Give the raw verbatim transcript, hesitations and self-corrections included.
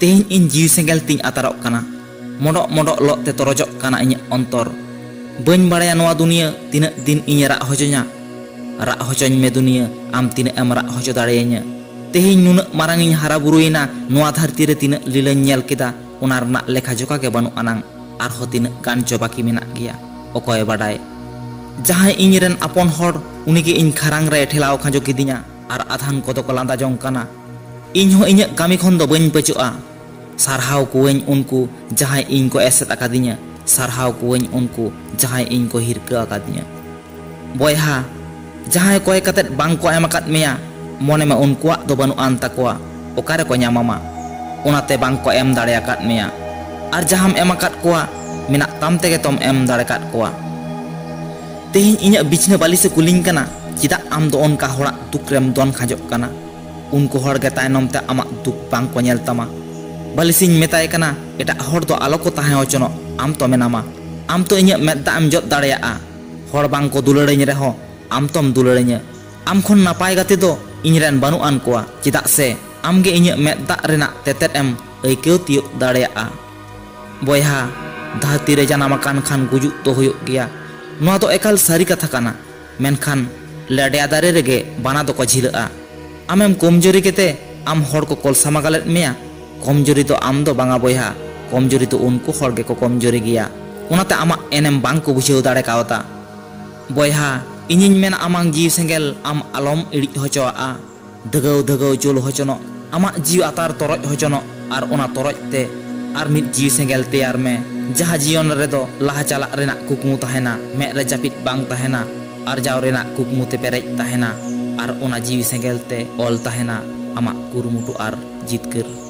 ᱛᱮᱦᱮᱧ ᱤᱧ ᱡᱤᱣᱤ ᱥᱮᱸᱜᱮᱞ ᱛᱤᱧ ᱟᱛᱟᱨᱚᱜ ᱠᱟᱱᱟ᱾ ᱢᱚᱰᱚᱜ ᱢᱚᱰᱚᱜ ᱞᱚᱜ ᱛᱮ ᱛᱚᱨᱚᱡᱚᱜ ᱠᱟᱱᱟ ᱤᱧᱟᱹᱜ ᱚᱱᱛᱚᱨ᱾ ᱵᱟᱹᱧ ᱵᱟᱲᱟᱭᱟ ᱱᱚᱣᱟ ᱫᱩᱱᱤᱭᱟᱹ ᱛᱤᱱᱟᱹᱜ ᱫᱤᱱ ᱤᱧᱮ ᱨᱟᱜ ᱦᱚᱪᱚᱧᱟ᱾ ᱨᱟᱜ ᱦᱚᱪᱚᱧ ᱢᱮ ᱫᱩᱱᱤᱭᱟᱹ, ᱟᱢ ᱛᱤᱱᱟᱹᱜ ᱮᱢ ᱨᱟᱜ ᱦᱚᱪᱚ ᱫᱟᱲᱮᱭᱟᱹᱧᱟ᱾ ᱛᱮᱦᱮᱧ ᱱᱩᱱᱟᱹᱜ ᱢᱟᱨᱟᱝ ᱤᱧ ᱦᱟᱨᱟ ᱵᱩᱨᱩᱭᱮᱱᱟ, ᱱᱚᱣᱟ ᱫᱷᱟᱹᱨᱛᱤ ᱨᱮ ᱛᱤᱱᱟᱹᱜ ᱞᱤᱞᱟᱹᱧ ᱧᱮᱞ ᱠᱮᱫᱟ, ᱚᱱᱟ ᱨᱮᱱᱟᱜ ᱞᱮᱠᱷᱟ ᱡᱚᱠᱷᱟ ᱜᱮ ᱵᱟᱹᱱᱩᱜ ᱟᱱᱟᱝ᱾ ᱟᱨᱦᱚᱸ ᱛᱤᱱᱟᱹᱜ ᱜᱟᱱ ᱪᱚ ᱵᱟᱹᱠᱤ ᱢᱮᱱᱟᱜ ᱜᱮᱭᱟ, ᱚᱠᱚᱭ ᱵᱟᱰᱟᱭ᱾ ᱡᱟᱦᱟᱸᱭ ᱤᱧ ᱨᱮᱱ ᱟᱯᱚᱱ ᱦᱚᱲ, ᱩᱱᱤ ᱜᱮ ᱤᱧ ᱠᱷᱟᱨᱟᱝ ᱨᱮ ᱴᱷᱮᱞᱟᱣ ᱠᱷᱟᱸᱡᱚ ᱠᱤᱫᱤᱧᱟ᱾ ᱟᱨ ᱟᱫᱷᱟᱱ ᱠᱚᱫᱚ ᱠᱚ ᱞᱟᱸᱫᱟ ᱡᱚᱝ ᱠᱟᱱᱟ᱾ ᱤᱧ ᱦᱚᱸ ᱤᱧᱟᱹᱜ ᱠᱟᱹᱢᱤ ᱠᱷᱚᱱ ᱫᱚ ᱵᱟᱹᱧ ᱯᱟᱹᱪᱚᱜᱼᱟ᱾ ᱥᱟᱨᱦᱟᱣ ᱠᱚᱣᱟᱹᱧ ᱩᱱᱠᱩ ᱡᱟᱦᱟᱸᱭ ᱤᱧ ᱠᱚ ᱮᱥᱮᱫ ᱟᱠᱟᱫᱤᱧᱟ, ᱥᱟᱨᱦᱟᱣ ᱠᱚᱣᱟᱹᱧ ᱩᱱᱠᱩ ᱡᱟᱦᱟᱸᱭ ᱤᱧ ᱠᱚ ᱦᱤᱨᱠᱟᱹ ᱟᱠᱟᱫᱤᱧᱟ᱾ ᱵᱚᱭᱦᱟ, ᱡᱟᱦᱟᱸᱭ ᱠᱚᱭ ᱠᱟᱛᱮᱫ ᱵᱟᱝ ᱠᱚ ᱮᱢ ᱟᱠᱟᱫ ᱢᱮᱭᱟ, ᱢᱚᱱᱮ ᱢᱮ ᱩᱱᱠᱩᱣᱟᱜ ᱫᱚ ᱵᱟᱹᱱᱩᱜ ᱟᱱ ᱛᱟᱠᱚᱣᱟ, ᱚᱠᱟ ᱨᱮᱠᱚ ᱧᱟᱢᱟᱢᱟ? ᱚᱱᱟᱛᱮ ᱵᱟᱝ ᱠᱚ ᱮᱢ ᱫᱟᱲᱮ ᱟᱠᱟᱫ ᱢᱮᱭᱟ᱾ ᱟᱨ ᱡᱟᱦᱟᱸᱢ ᱮᱢ ᱟᱠᱟᱫ ᱠᱚᱣᱟ, ᱢᱮᱱᱟᱜ ᱛᱟᱢ ᱛᱮᱜᱮ ᱛᱚᱢ ᱮᱢ ᱫᱟᱲᱮ ᱟᱠᱟᱫ ᱠᱚᱣᱟ᱾ ᱛᱮᱦᱮᱧ ᱤᱧᱟᱹᱜ ᱵᱤᱪᱷᱱᱟᱹ ᱵᱟᱹᱞᱤᱥᱮ ᱠᱩᱞᱤᱧ ᱠᱟᱱᱟ, ᱪᱮᱫᱟᱜ ᱟᱢ ᱫᱚ ᱚᱱᱠᱟ ᱦᱚᱲᱟᱜ ᱫᱩᱠ ᱨᱮᱢ ᱫᱚᱱ ᱠᱷᱟᱸᱡᱚᱜ ᱠᱟᱱᱟ? ᱩᱱᱠᱩ ᱦᱚᱲ ᱜᱮ ᱛᱟᱭᱱᱚᱢ ᱛᱮ ᱟᱢᱟᱜ ᱫᱩᱠ ᱵᱟᱝ ᱠᱚ ᱧᱮᱞ ᱛᱟᱢᱟ᱾ ᱵᱟᱹᱞᱤᱥᱤᱧ ᱢᱮᱛᱟᱭ ᱠᱟᱱᱟ, ᱮᱴᱟᱜ ᱦᱚᱲ ᱫᱚ ᱟᱞᱚ ᱠᱚ ᱛᱟᱦᱮᱸ ᱦᱚᱪᱚᱱᱚᱜ, ᱟᱢ ᱛᱚ ᱢᱮᱱᱟᱢᱟ᱾ ᱟᱢ ᱛᱚ ᱤᱧᱟᱹᱜ ᱢᱮᱫ ᱫᱟᱜ ᱮᱢ ᱡᱚᱫ ᱫᱟᱲᱮᱭᱟᱜᱼᱟ᱾ ᱦᱚᱲ ᱵᱟᱝ ᱠᱚ ᱫᱩᱞᱟᱹᱲᱟᱹᱧ ᱨᱮᱦᱚᱸ ᱟᱢ ᱛᱚᱢ ᱫᱩᱞᱟᱹᱲᱟᱹᱧᱟ᱾ ᱟᱢ ᱠᱷᱚᱱ ᱱᱟᱯᱟᱭ ᱜᱟᱛᱮ ᱫᱚ ᱤᱧ ᱨᱮᱱ ᱵᱟᱹᱱᱩᱜ ᱟᱱ ᱠᱚᱣᱟ, ᱪᱮᱫᱟᱜ ᱥᱮ ᱟᱢ ᱜᱮ ᱤᱧᱟᱹᱜ ᱢᱮᱫ ᱫᱟᱜ ᱨᱮᱱᱟᱜ ᱛᱮᱛᱮᱫ ᱮᱢ ᱟᱹᱭᱠᱟᱹᱣ ᱛᱤᱭᱳᱜ ᱫᱟᱲᱮᱭᱟᱜᱼᱟ᱾ ᱵᱚᱭᱦᱟ, ᱫᱷᱟᱹᱨᱛᱤ ᱨᱮ ᱡᱟᱱᱟᱢ ᱟᱠᱟᱱ ᱠᱷᱟᱱ ᱜᱩᱡᱩᱜ ᱫᱚ ᱦᱩᱭᱩᱜ ᱜᱮᱭᱟ᱾ ᱱᱚᱣᱟ ᱫᱚ ᱮᱠᱟᱞ ᱥᱟᱹᱨᱤ ᱠᱟᱛᱷᱟ ᱠᱟᱱᱟ᱾ ᱢᱮᱱᱠᱷᱟᱱ ᱞᱮᱰᱮᱭᱟ ᱫᱟᱨᱮ ᱨᱮᱜᱮ ᱵᱟᱱᱟ ᱫᱚᱠᱚ ᱡᱷᱤᱞᱟᱹᱜᱼᱟ᱾ ᱟᱢᱮᱢ ᱠᱚᱢᱡᱩᱨᱤ ᱜᱮᱛᱮ ᱟᱢ ᱦᱚᱲ ᱠᱚ ᱠᱚᱞᱥᱟ ᱢᱟᱜᱟᱞᱮᱫ ᱢᱮᱭᱟ᱾ ᱠᱚᱢᱡᱩᱨᱤ ᱫᱚ ᱟᱢ ᱫᱚ ᱵᱟᱝᱟ ᱵᱚᱭᱦᱟ, ᱠᱚᱢᱡᱩᱨᱤ ᱫᱚ ᱩᱱᱠᱩ ᱦᱚᱲ ᱜᱮᱠᱚ ᱠᱚᱢᱡᱩᱨᱤ ᱜᱮᱭᱟ᱾ ᱚᱱᱟᱛᱮ ᱟᱢᱟᱜ ᱮᱱᱮᱢ ᱵᱟᱝ ᱠᱚ ᱵᱩᱡᱷᱟᱹᱣ ᱫᱟᱲᱮ ᱠᱟᱣᱫᱟ᱾ ᱵᱚᱭᱦᱟ, ᱤᱧᱤᱧ ᱢᱮᱱᱟ ᱟᱢᱟᱝ ᱡᱤᱣᱤ ᱥᱮᱸᱜᱮᱞ ᱟᱢ ᱟᱞᱚᱢ ᱤᱲᱤᱡ ᱦᱚᱪᱚᱣᱟᱜᱼᱟ᱾ ᱫᱷᱟᱹᱜᱟᱹᱣ ᱫᱷᱟᱹᱜᱟᱹᱣ ᱡᱩᱞ ᱦᱚᱪᱚᱱᱚᱜ, ᱟᱢᱟᱜ ᱡᱤᱣᱤ ᱟᱛᱟᱨ ᱛᱚᱨᱚᱡ ᱦᱚᱪᱚᱱᱚᱜ, ᱟᱨ ᱚᱱᱟ ᱛᱚᱨᱚᱡ ᱛᱮ ᱟᱨ ᱢᱤᱫ ᱡᱤᱣᱤ ᱥᱮᱸᱜᱮᱞ ᱛᱮᱭᱟᱨ ᱢᱮ, ᱡᱟᱦᱟᱸ ᱡᱤᱭᱚᱱ ᱨᱮᱫᱚ ᱞᱟᱦᱟ ᱪᱟᱞᱟᱜ ᱨᱮᱱᱟᱜ ᱠᱩᱠᱢᱩ ᱛᱟᱦᱮᱱᱟ, ᱢᱮᱫ ᱨᱮ ᱡᱟᱹᱯᱤᱫ ᱵᱟᱝ ᱛᱟᱦᱮᱱᱟ, ᱟᱨᱡᱟᱣ ᱨᱮᱱᱟᱜ ᱠᱩᱠᱢᱩ ᱛᱮ ᱯᱮᱨᱮᱡ ᱛᱟᱦᱮᱱᱟ, ᱟᱨ ᱚᱱᱟ ᱡᱤᱣᱤ ᱥᱮᱸᱜᱮᱞ ᱛᱮ ᱚᱞ ᱛᱟᱦᱮᱱᱟ ᱟᱢᱟᱜ ᱠᱩᱨᱩᱢᱩᱴᱩ ᱟᱨ ᱡᱤᱛᱠᱟᱹᱨ᱾